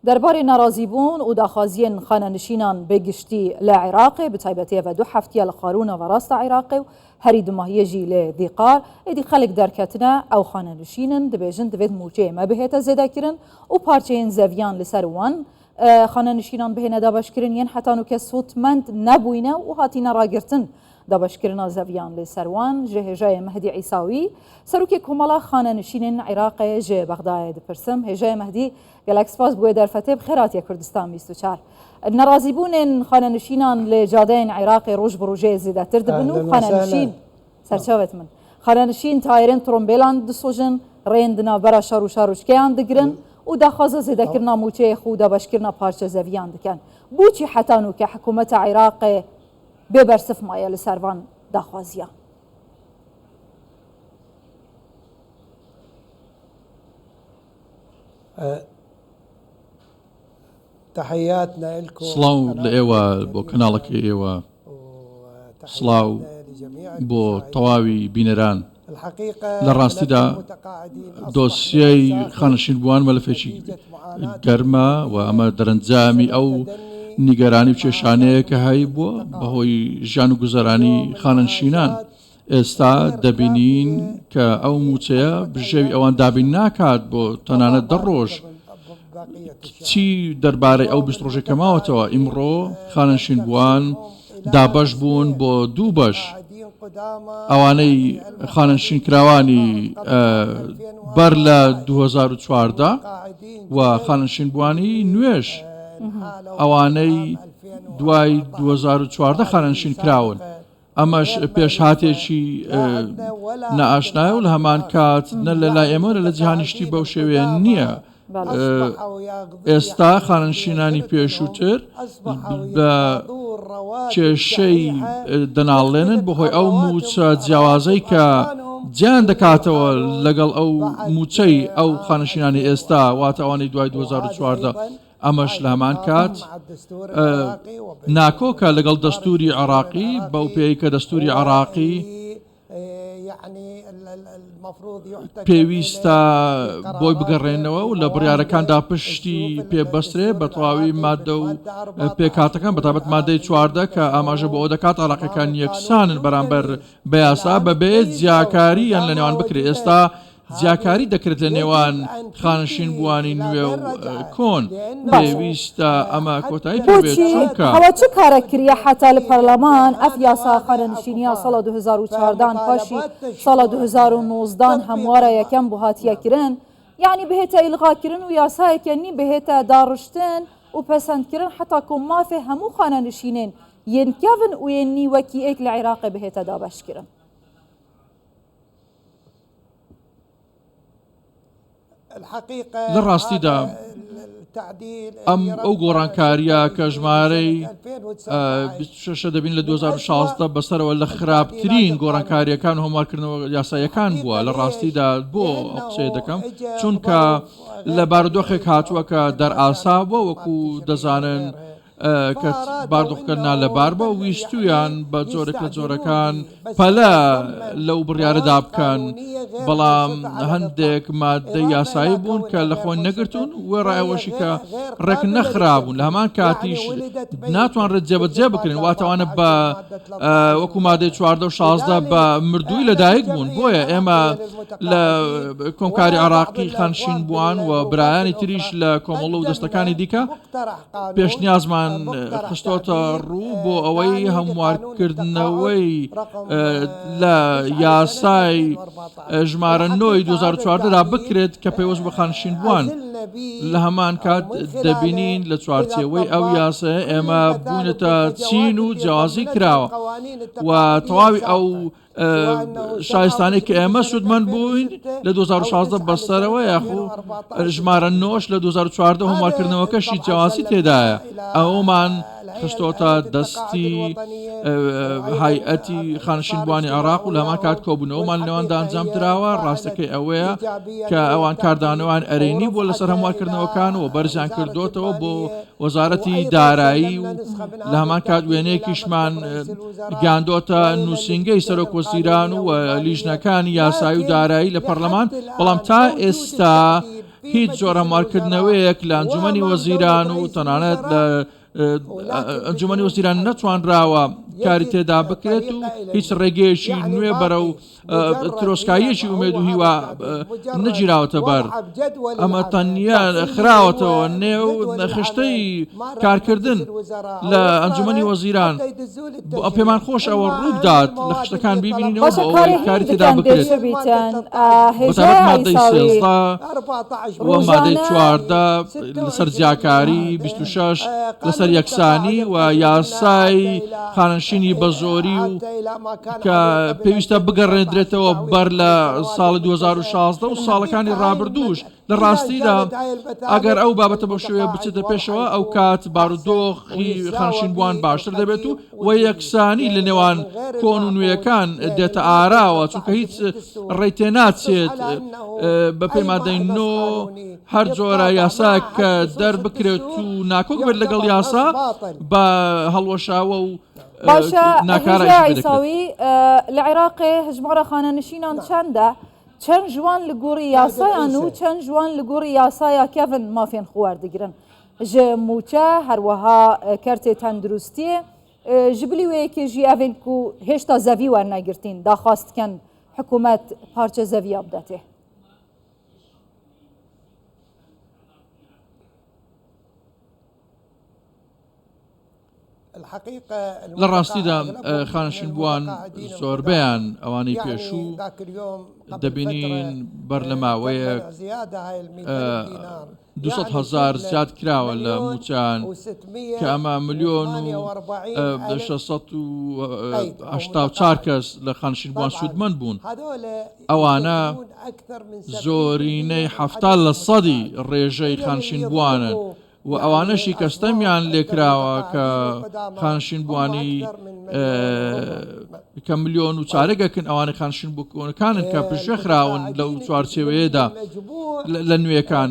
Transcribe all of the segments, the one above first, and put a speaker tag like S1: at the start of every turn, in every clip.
S1: دەربارەی ناڕازیبوون و داخوازییەن خانەنشینان بە گشتی لە عێراقێ بە تایبەتی ئەڤ دوو هەفتیە لە خواروو ناوەڕاستە عێراقێ و هەری دوماهیە ژی لە دیقار ئێدی خەلک دەرکەتنە ئەو خانەنشینن دبێژن دڤێت مووچەیە مە بهێتە زێدەکرن و پارچەیەن زەڤیان لەسەر وان خانەنشینان بهێنە دابەشکرن یەن حەتانوکە سوودمەند نەبووینە و هاتینە ڕاگرتن دابەشکردنا زەڤیان لە سەر وان ژە هێژایێ مەهدی عیساوی سەروکێ کۆمەڵە خانەنشینێن عیراقێ ژە بەغدایێ دپرسم هێژایێ مەهدی گەلەک سپاس بوێ دەرفەتێ بخێر هاتیە کوردستان 24 نەڕازیبوونێن خانەنشینان لە جادەێن عیراقێ ڕوژ بە ڕوژێ زێدەتر دبن و
S2: اهلا وسهلا
S1: خانەنشین سەرچاوت من خانەنشین تایرێن ترۆمبێلان دسوژن ڕێن د ناوبەرا شار و شارۆچکەیان دگرن و داخوازە زێدەکردنا مووچەێ خو و دابەشکردنا پارچە زەڤیان دکەن بوچی حەتانوکە حکوومەتە عیراقێ بێ بەرسف مایە لەسەر ڤان داخوازیان؟
S2: تحياتنا لكم
S3: سڵاو لە
S2: قناتكم
S3: ئێوە بۆ
S2: الكريمة
S3: کەناڵەکەی ئێوە، سڵاو
S2: وتحياتنا لجميع
S3: بۆ
S2: المشاهدين.
S3: تەواوی بینەران.
S2: الحقيقة
S3: لە
S2: ملف
S3: ڕاستیدا
S2: المتقاعدين أصبح ملف
S3: دۆسیەی
S2: ساخن
S3: خانەنشینبووان مەلەفێکی
S2: نتيجة معاناتهم
S3: گەرمە و ئەمە دەرەنجامی
S2: بسبب
S3: ئەو
S2: تدني
S3: نیگەرانی و کێشانەیە
S2: معاشات
S3: کە هەیبووە بەهۆی
S2: المتقاعدين.
S3: ژیان و گوزەرانی
S2: اليوم
S3: خانەنشینان.
S2: المعاشات
S3: ئێستا
S2: غير
S3: دەبینین
S2: كافية
S3: کە ئەو مووچەیە
S2: لخمسة
S3: بژێوی
S2: أيام
S3: ئەوان
S2: من
S3: دابین
S2: الشهر
S3: ناکات بۆ
S2: فما
S3: تەنانەت دە
S2: بالك
S3: ڕۆژ.
S2: ببقية الشهر.
S3: چی دەربارەی ئەو
S2: اليوم
S3: 20 ڕۆژەی کە ماوەتەوە؟
S2: المتقاعدين
S3: ئیمڕۆ خانەنشینبووان
S2: تقسيمهم إلى
S3: دابەش بوون
S2: قسمين
S3: بۆ دوو بەش،
S2: متقاعدين قدامى
S3: ئەوانەی
S2: يعني المواليد
S3: خانەنشینکراوانی
S2: قبل عام
S3: بەر لە
S2: 2014
S3: 2014
S2: ومتقاعدين
S3: و
S2: جدد
S3: خانەنشینبووانی
S2: اللي
S3: نوێش،
S2: انحالوا بعد
S3: ئەوانەی
S2: عام
S3: دوای
S2: 2014
S3: 2014
S2: وهذه
S3: خانەنشین کراون.
S2: سابقة
S3: ئەمەش
S2: غير مألوفة
S3: پێشهاتێکی
S2: لا عندنا ولا عند
S3: نائاشنایە و لە
S2: العالم
S3: هەمان
S2: الآخر.
S3: کات نە لە لای
S2: يعني
S3: ئێمە و نە لە جیهانیشتی
S2: المتقاعدين
S3: بەو شێوەیە
S2: القدامى
S3: نییە.
S1: بەڵێ.
S2: أصبحوا ياخذون
S3: ئێستا
S2: يعني
S3: خانەنشینانی
S2: ثلث منهم
S3: پێشووتر
S2: أصبحوا
S3: بە
S2: يتقاضون رواتب
S3: کێشەی
S2: شحيحة
S3: دەناڵێنن
S2: تختلف
S3: بەهۆی
S2: عن
S3: ئەو
S2: رواتب
S3: مووچە
S2: رواتب
S3: جیاوازەی کە
S2: أخوانهم
S3: جیان
S2: اللي
S3: دەکاتەوە
S2: انحالوا
S3: لەگەڵ ئەو
S2: بعد
S3: مووچەی ئەو
S2: عام
S3: خانەنشینانی ئێستا
S2: 2014
S3: واتە ئەوانەی دوای
S2: وهذه
S3: 2014
S2: أيضا
S3: ئەمەش
S2: هاي
S3: لە هەمان
S2: تتعارض
S3: کات
S2: مع الدستور العراقي
S3: ناکۆکە لەگەڵ
S2: وبالإطار
S3: دەستوری
S2: الدستور
S3: عێراقی بەو
S2: العراقي
S3: پێیەی کە دەستوری
S2: هو
S3: عێراقی
S2: اللي يعني المفروض يحتكم
S3: پێویستە
S2: إليه في
S3: بۆی
S2: قراراته
S3: بگەڕێنەوە
S2: في
S3: و لە
S2: مواده
S3: بڕیارەکاندا پشتی
S2: تشوف
S3: پێ بەسترێ
S2: الدستور
S3: بە تەواوی
S2: العراقي في
S3: مادە و
S2: المادة 14
S3: پێکهاتەکان
S2: يقول
S3: بەتایبەت مادەی
S2: العراقيون
S3: 14 کە ئاماژە بۆ ئەوە
S2: تساوون
S3: دەکات
S2: أمام
S3: عێراقیەکان
S2: القانون
S3: یەکسانن
S2: دون
S3: بەرامبەر
S2: تمييز
S3: بە یاسا
S2: الآن
S3: بەبێ
S2: التمييز أو
S3: جیاکارییان لە
S2: قدامى
S3: نێوان بکرێت
S2: وجدد
S3: ئێستا جیاکاری
S2: هذه
S3: دەکرێت لە
S2: يجب
S3: نێوان
S2: أن
S3: خانەنشین
S2: تنتهي
S3: بووانی
S2: إلى
S3: نوێ و
S2: غير رجعة
S3: کۆن
S2: لأنه
S1: باشە.
S3: پێویستە ئەمە
S2: حتى
S3: کۆتایی پێ بێت
S1: بۆچی
S3: چونکە
S1: ئەوە چ کارە کریە حەتا لە
S2: المتقاعدين
S1: پەرلەمان ئەف
S2: الآن
S1: یاسا
S2: هذا
S1: خانەنشینیە ساڵە
S2: أكفانا
S1: 2014 پاشی
S2: فمطالبات
S1: ساڵە
S2: تشريعنا
S1: 2019
S2: تطبيق
S1: هەموارە
S2: الماء
S1: یەکەم بۆ هاتیە
S2: نعم
S1: کرن یعنی بهێتە ئیلغاکردن و یاسایەکە نی بهێتە داڕشتن و پەسەندکردن حتا کۆ مافێ هەموو خانەنشینێن یێن کەڤن و یێن نی وەکی ئێک لە عێراقێ بهێتە دابەشکردن.
S2: الحقيقة
S3: لە ڕاستیدا
S2: هذا التعديل
S3: ئەم
S2: اللي
S3: ئەو
S2: رد
S3: گۆڕانکارییە
S2: شق
S3: کە
S2: تجديد
S3: ژمارەی
S2: سنة 2019
S3: 26 دەبین لە
S2: من أسوأ
S3: 2016 بەسەرەوە لە
S2: التعديلات
S3: خراپترین
S2: القانونية
S3: گۆڕانکارییەکان و هەموارکردنەوە یاساییەکان بووە
S2: الحقيقة
S3: لە
S2: ليش؟
S3: ڕاستیدا بۆ ئەو قسەیە
S2: لأنه
S3: دەکەم
S2: اجى
S3: چونکە
S2: بظرف
S3: لە
S2: غير
S3: بارودۆخێک
S2: طبيعي
S3: هاتووە
S2: ظرف
S3: کە
S2: مثل ما
S3: دەرئاسا
S2: تعرف
S3: بووە
S2: مال
S3: وەکو
S2: تشرين
S3: دەزانن
S2: وغيرها
S3: کە
S2: فأرادوا
S3: باردۆخەکە
S2: انه
S3: نالەبار بووە
S2: يعني
S3: ویستویان بە جۆرێک لە
S2: يستعجلون
S3: جۆرەکان
S2: به بس
S3: پەلە
S2: تضمن
S3: لەو بڕیارەدا
S2: مواد
S3: بکەن
S2: قانونية غير
S3: بەڵام
S2: منصفة على الإطلاق
S3: هەندێک مادەی
S2: إضافة
S3: یاسایی
S2: إلى
S3: بوون کە
S2: كونها
S3: لە
S2: غير
S3: خۆی
S2: منصفة
S3: نەگرتون وێڕای
S2: فهي
S3: ئەوەشی
S2: غير
S3: کە
S2: غير
S3: ڕێک
S2: قابلة
S3: نەخرابوون لە
S2: للتنفيذ
S3: هەمان
S2: يعني
S3: کاتیش
S2: ولدت ميتة
S3: ناتوانرێت
S2: مثل
S3: جێبەجێ بکرێن
S2: المادة
S3: واتەوانە بە
S2: 14 والمادة 13
S3: وەکو مادەی
S2: وغيرها
S3: 14 و 16 بە
S2: لذلك
S3: مردووی
S2: احنا
S3: لەدایک بوون
S2: بالجمعية
S3: بۆیە ئێمە
S2: العراقية
S3: لە
S2: للمتقاعدين
S3: کۆمکاری
S2: وبعض
S3: عراقی خانشین
S2: الأخوان
S3: بووان و
S2: بالجروبات
S3: برایانی تریش
S2: الأخرى
S3: لە کۆمەڵە و دەستەکانی
S2: قدمنا
S3: دیکە
S2: مقترح قانون
S3: پێشنیازمان
S2: مقترح
S3: خستۆتە
S2: تعديل
S3: ڕوو بۆ ئەوەی
S2: ثاني لقانون التقاعد
S3: هەموارکردنەوەی
S2: رقم
S3: لە
S2: 9 لسنة
S3: یاسای
S2: 2014
S3: ژمارە نۆی
S2: الحقيقة هذا
S3: 2014 دا
S2: التعديل
S3: بکرێت کە پەیوەست بە خانشین بووان
S2: عزلنا به
S3: لە هەمان
S2: أو
S3: کات
S2: من خلاله
S3: دەبینین لە
S2: إلى
S3: چوارچێوەی ئەو
S2: التطبيق
S3: یاسایە
S2: كل
S3: ئێمە
S2: المثالب
S3: بوونەتە چین
S2: والفجوات
S3: و
S2: التي
S3: جیاوازی
S2: تضمنتها
S3: کراوە
S2: القوانين
S3: و
S2: التقاعدية
S3: تەواوی ئەو
S2: السابقة سواء أنه
S3: شایستانەی کە
S2: 27
S3: ئێمە
S2: لسنة
S3: سوودمەند بووین
S2: 2006
S3: لە
S2: أو
S3: 2016
S2: 9 لسنة
S3: بەسەرەوە یاخو
S2: 2014
S3: ژمارە
S2: بالتحديد
S3: نۆش لە 2014
S2: هذا
S3: هەموارکردنەوەکەشی
S2: طبعا
S3: جیاوازی
S2: سلمناه
S3: تێدایە
S2: إلى
S3: ئەومان
S2: الهيئة
S3: خستۆتە
S2: هيئة التقاعد
S3: دەستی
S2: الوطنية وأيضا
S3: هەیئەتی خانشین
S2: صار
S3: بووانی
S2: اجتماع
S3: عێراق و لە هەمان کات
S2: وياهم
S3: کۆبوونەوەمان لەواندا
S2: والحقيقة
S3: ئەنجام
S2: هي
S3: دراوە
S2: تفاعلت
S3: ڕاستەکەی ئەوەیە
S2: إيجابيا
S3: کە
S2: ويا
S3: ئەوان
S2: التعديل
S3: کاردانەوەیان ئەرێنی بووە لەسەر
S2: ورفعته إلى
S3: هەموارکردنەوەکان و بەرزیان
S2: وزارة
S3: کردوتەوە بۆ
S2: المالية
S3: وەزارەتی
S2: وأيضا
S3: دارایی و
S2: سلمنا نسخة من
S3: لە
S2: هذا
S3: هەمان کات
S2: التعديل إلى
S3: وێنەیەکیشمان
S2: مكتب رئيس الوزراء
S3: گەیاندۆتە
S2: وإلى
S3: نووسینگەی
S2: اللجنتين
S3: سەرۆک وەزیران
S2: القانونية
S3: و
S2: والمالية
S3: لیژنەکانی یاسایی و
S2: لكن
S3: دارایی لە پەرلەمان
S2: لحد
S3: بەڵام
S2: الآن
S3: تا
S2: موجود
S3: ئێستا
S2: التعديل.
S3: هیچ جۆرە هەموارکردنەوەیەک لە ئەنجومەنی وەزیران و تەنانەت لە ئەنجومەنی وەزیران نەتوانراوە کاری تێدا بکرێت و هیچ ڕێگەیەکی نوێ بەرەو ترۆسکاییەکی ئومێد و هیوا نەگیراوەتە بەر. ئەمە تەنیا خراوەتەوە نێو خشتەی کارکردن لە ئەنجومەنی وەزیران. پێمان خۆش ئەوە ڕووبدات لە خشتەکان بیبینینەوە بۆ ئەوەی کاری تێدا بکرێت. بەتایبەت مادەی 13 و مادەی 14 لەسەر جیاکاری، 26 لەسەر یەکسانی و یاسای خانەنشینی بەزۆری و کە پێویستە بگەڕێندرێتەوە بەر لە ساڵی 2016 و ساڵەکانی ڕابردووش. لە ڕاستیدا ئەگەر ئەو بابەتە بەو شێوەیە بچێتە پێشەوە ئەو کات بارودۆخی خانشینبووان باشتر دەبێت و و یەکسانی لە نێوان کۆن و نوێیەکان دێتە ئاراوە، چونکە هیچ ڕێی تێناچێت بە پێی مادەی 9 هەر جۆرە یاسایەک کە دەربکرێت و ناکۆک بێت لەگەڵ یاسا بە هەڵوەشاوە و
S1: باشە
S3: ناکارا
S1: هێژا
S3: ئیشی پێ دەکرێت.
S1: عیساوی لە عێراقێ هەژمارە خانەنشینان چەندە؟ چەند ژوان لە گۆڕی یاسایان و چەند ژوان لە گۆڕی یاسایا کەڤن مافێن خو وەردگرن ژ موچە هەروەها کەرتێ تەندروستیێ ژ بلی وێ یەکێ ژی ئەڤێن کو هێشتا زەوی وەرنەگرتین داخواست کەن حکوومەت پارچە زەویا بدەتێ.
S3: لە ڕاستیدا خانەنشینبووان زۆربەیان ئەوانەی پێشوو دەبینین بەر لە ماوەیەک 200 هەزار زیاد کراوە لە مووچەیان کە ئەمە ملیۆن و 684 کەس لە خانەنشینبووان سوودمەند بوون. ئەوانە زۆرینەی 70 لە سەدی ڕێژەی خانشینبووانن و ئەوانەشی کە ستەمیان لێکراوە کە خانشینبووانی کە ملیۆن و چارەگەکن ئەوانەی خانشین بووەکانن کە پشتگوێ خراون لەو چوارچێوەیەدا لە نوێیەکان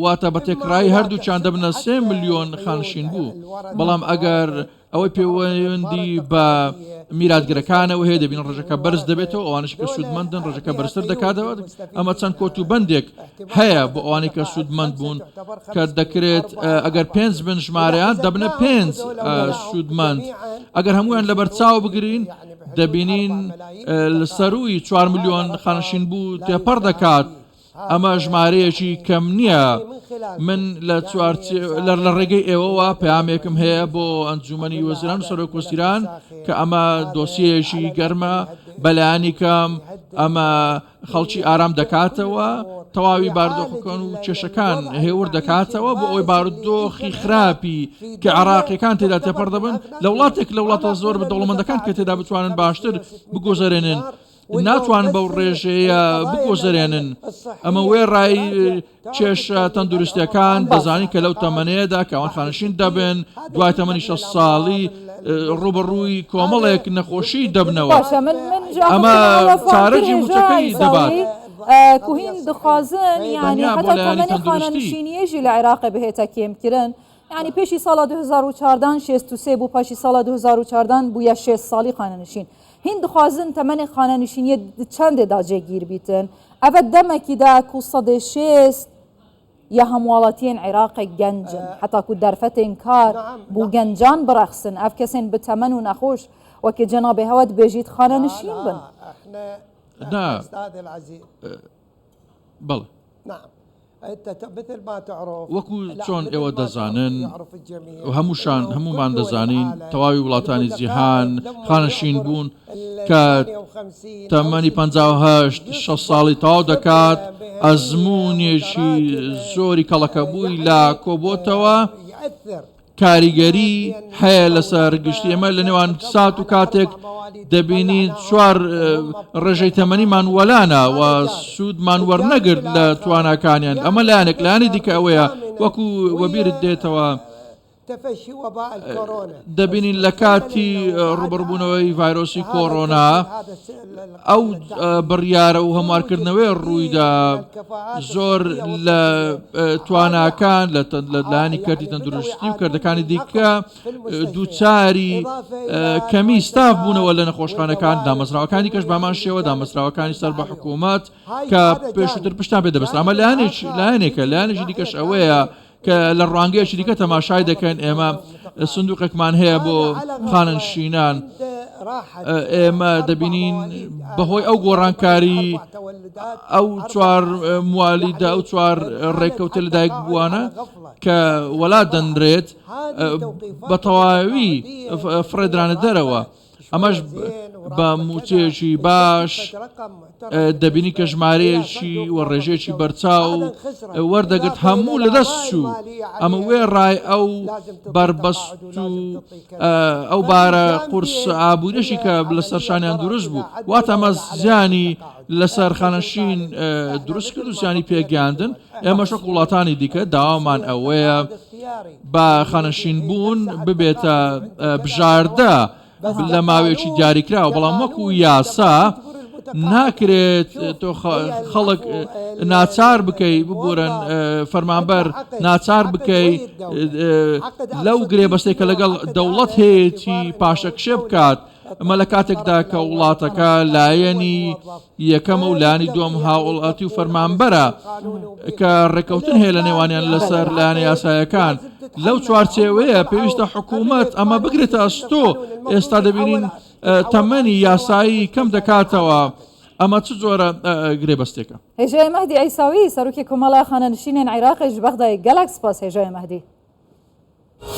S3: واتە بە تێکڕایی هەردووکیان دەبنە 3 ملیۆن خانشین بوو. بەڵام ئەگەر ئەوەی پەیوەندی بە میراتگرەکانەوە هەیە دەبین ڕێژەکە بەرز دەبێتەوە، ئەوانەش کە سوودمەندن ڕێژەکە بەرزتر دەکاتەوە. ئەمە چەند کۆت و بەندێک هەیە بۆ ئەوانەی کە سوودمەند بوون کە دەکرێت ئەگەر پێنج بن ژمارەیان دەبنە پێنج سوودمەند. ئەگەر هەمویان لەبەر چاو بگرین دەبینین لە سەرووی 4 ملیۆن خانەنشین بوو تێپەڕ دەکات. ئەمە ژمارەیەکی کەم نییە. من لە لە ڕێگەی ئێوەوە پەیامێکم هەیە بۆ ئەنجومەنی وەزیران و سەرۆک وەزیران کە ئەمە دۆسیەیەکی گەرمە، بەلایەنی کەم ئەمە خەڵکی ئارام دەکاتەوە، تەواوی بارودۆخەکان و کێشەکان هێور دەکاتەوە بۆ ئەوەی بارودۆخی خراپی کە عێراقیەکان تێدا تێپەڕ دەبن لە وڵاتێک لە وڵاتە زۆر بە دەوڵەمەندەکان کە تێدا بتوانن باشتر بگوزەرێنن ناتوان بەو ڕێژەیە بگوزەرێنن. ئەمە وێڕای کێشە تەندروستیەکان دەزانین کە لەو تەمەنەیەدا کە ئەوان خانەنشین دەبن دوای تەمەنی 60 ساڵی ڕووبەڕووی کۆمەڵێک نەخۆشی دەبنەوە.
S1: باشە من من
S3: ئەمە چارەکی موچەکەی دەبات.
S1: کوهین دخوازن یعنی
S3: تەنیا بۆ
S1: حتا
S3: لایەنی
S1: تەمەنی
S3: تەندروستی.
S1: خانەنشینیەژی لە عێراق بهێتە کێمکردن. یعنی پێشی ساڵا 2014 63 بوو، پاشی ساڵا 2014 بووە 6 ساڵی خانەنشین. هین دخوازن تەمەنی خانەنشینیە چەندێدا جێگیر بیتن؟ ئەڤە دەمەکیدا کو سەدێ شێست یا هەموڵاتیên عێراق گەنجن حتا کو دەرفەتێن کار بوو گەنجان بڕەخسن. ئەف کەسێن بتەمەن و نەخۆش وەکە جەنابێ هەوە دبێژیت خانەنشین بن.
S3: نا بەڵێ وەکو چۆن ئێوە دەزانن هەمووشان هەمومان دەزانین تەواوی وڵاتانی جیهان خانەنشین بوون کە تەمەنی 58 6 ساڵی تەواو دەکات ئەزمونێکی زۆری کەڵەکەبووی لە کۆبۆتەوە کاریگەری هەیە لەسەر گشتی. ئێمە لە نێوان سات و کاتێک دەبینین چوار ڕێژەی تەمەنیمان وەلانە و سوودمان وەرنەگرت لە تواناکانیان. ئەمە لایەنێک. لایەنی دیکە ئەوەیە وەکو وەبیرت دێتەوە دەبینین لە کاتی ڕوبەڕبوونەوەی ڤایرۆسی کۆرۆنا ئەو بڕیارە و هەموارکردنەوەی ڕوویدا زۆر لە تواناکان لە لایەنی کەرتی تەندروستی و کردەکانی دیکە دووچاری کەمی ستاف بوونەوە لە نەخۆشخانەکان دامەزراوەکانی کەش بامان شێوە دامەزراوەکانی سەر بە حکوومەت کە پێشووتر پشتان پێ دەبەسترا ئەمە لایەنێکە لایەنێکی دیکەش ئەوەیە کە لە ڕوانگەیەکی دیکە تەماشای دەکەن ئێمە سندوقێکمان هەیە بۆ خانەنشینان ئێمە دەبینین بەهۆی ئەو گۆڕانکاری ئەو چوار موالیدە ئەو چوار ڕێککەوتە لەدایک بووانە کە وەلا دەنرێت بە تەواوی فڕێدرانە دەرەوە. ئەمەش بە مووچەیەکی باش دەبینی کە ژمارەیەکی و ڕێژەیەکی بەرچاو وەردەگرت هەموو لەدەست چوو ئەمە وێڕای ئەو بەربەست و ئەو بارە قورس ئابوورەشی کە لەسەر شانیان دروست بوو واتە ئەمە زیانی لەسەر خانەشین دروست کرد و زیانی پێگەیاندن ئێمەش وەک وڵاتانی دیکە داوامان ئەوەیە بە خانەشین بوون ببێتە بژاردە لە ماوەیەکی دیاریکراوە بەڵام وەکو یاسا ناکرێت تۆ خەڵک ناچار بکەی ببورن فەرمانبەر ناچار بکەی لەو گرێبەستێک کە لەگەڵ دەوڵەت هەیەی پاشەکشێ بکات ئەمە لە کاتێکدا کە وڵاتەکە لایەنی یەکەمە و لایەنی دووەم هاوڵاتی و فەرمانبەرە کە ڕێککەوتن هەیە لە نێوانیان لەسەر لایەنە یاسایەکان لەو چوارچێوەیە پێویستە حکوومەت ئەمە بگرێتە ئەستۆ ئێستا دەبینین تەمەنی یاسایی کەم دەکاتەوە ئەمە چ جۆرە گرێبەستێکە؟
S1: هێژای مەهدی عیساوی سەرۆکی کۆمەڵە خانەنشینێن عیراقی ji Bexdayê gelek spas hêjayê Mehdî.